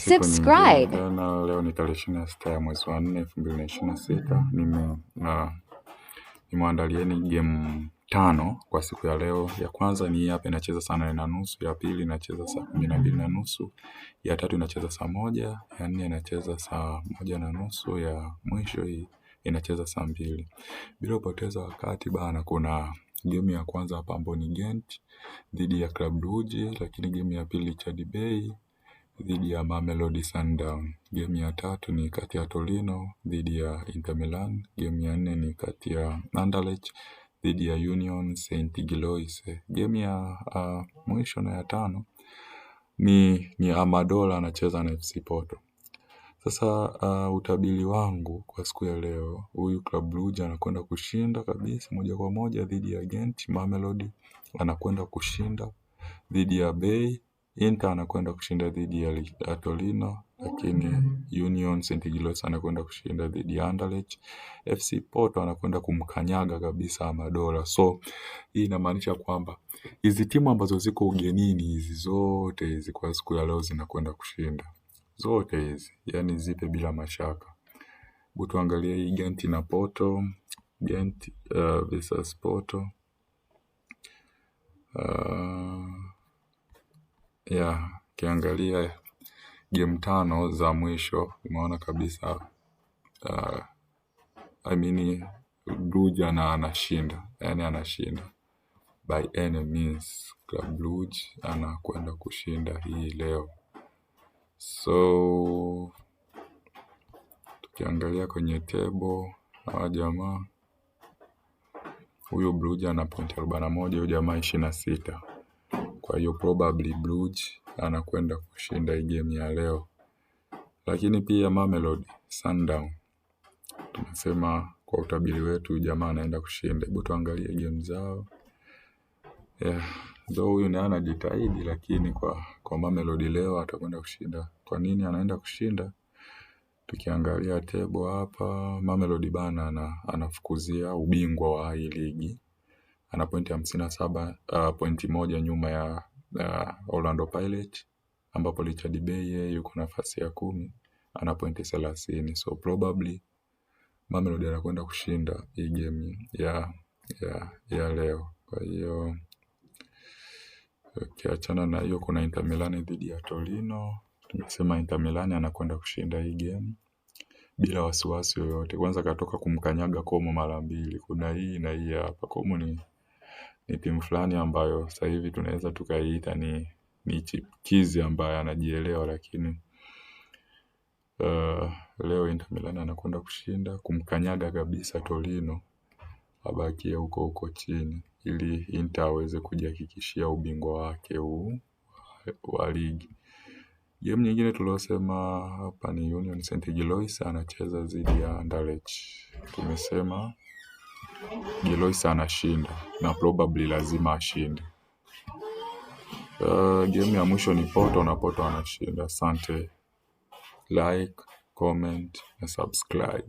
Siku nyingine Subscribe. tena, leo ni tarehe 26 ya mwezi wa 4 2026. Nimeandalieni game tano kwa siku ya leo. Ya kwanza ni hii hapa inacheza saa 8:30, ya pili inacheza saa 12:30, ya tatu inacheza saa 1, ya nne inacheza saa 1:30, ya mwisho hii inacheza saa 2. Bila kupoteza wakati bana, kuna game ya kwanza hapa ambayo ni Gent dhidi ya Club Brugge, lakini game ya pili Chad Bay dhidi ya Mamelodi Sundowns. Game ya tatu ni kati ya Torino dhidi ya Inter Milan. Game ya nne ni kati ya Anderlecht dhidi ya Union Saint Gilloise. Game ya mwisho na ya tano ni Amadola anacheza na FC Porto. Sasa utabiri wangu kwa siku ya leo, huyu Club Brugge anakwenda kushinda kabisa moja kwa moja dhidi ya Gent. Mamelodi anakwenda kushinda dhidi ya Bay. Inter anakwenda kushinda dhidi ya Torino, lakini Union Saint Gilloise anakwenda kushinda dhidi ya Anderlecht. FC Porto anakwenda kumkanyaga kabisa Amadola. So hii inamaanisha kwamba hizi timu ambazo ziko ugenini hizi zote hizi kwa siku ya leo zinakwenda kushinda zote hizi, yani zipe bila mashaka. Hebu tuangalie hii Gent na Porto, Gent versus Porto. Yeah, ukiangalia game tano za mwisho umeona kabisa I mean Brugge anashinda, yani anashinda by any means. Club Brugge anakwenda kushinda hii leo. So tukiangalia kwenye table hawa jamaa, huyu Brugge ana pointi 41, huyu jamaa 26. Kwa hiyo probably Brugge anakwenda kushinda hii game ya leo. Lakini pia Mamelodi Sundowns tunasema kwa utabiri wetu jamaa anaenda kushinda. Hebu tuangalie game zao. Yeah, though huyu naye anajitahidi, lakini kwa Mamelodi leo atakwenda kushinda. Kwa nini anaenda kushinda? Tukiangalia table hapa, Mamelodi bana anafukuzia ubingwa wa hii ligi, ana pointi 57, pointi 1 nyuma ya Orlando Pirates, ambapo Richard Bay yeye yuko nafasi ya 10 ana pointi 30. So probably Mamelodi anakwenda kushinda hii game ya leo. Kwa hiyo ukiachana na hiyo, kuna Inter Milan dhidi ya Torino. Tumesema Inter Milan anakwenda kushinda hii game bila wasiwasi yoyote. Kwanza katoka kumkanyaga Como mara mbili, kuna hii na hii hapa. Como ni timu fulani ambayo sasa hivi tunaweza tukaiita ni chipukizi ambaye anajielewa, lakini leo Inter Milan anakwenda kushinda kumkanyaga kabisa Torino, abakie huko huko chini ili Inter aweze kujihakikishia ubingwa wake huu wa ligi. Game nyingine tuliosema hapa ni Union Saint Gilloise anacheza dhidi ya Anderlecht. Tumesema Gilloise anashinda na probably lazima ashinde. Game ya mwisho ni Porto na Porto anashinda. Asante, like, comment na subscribe.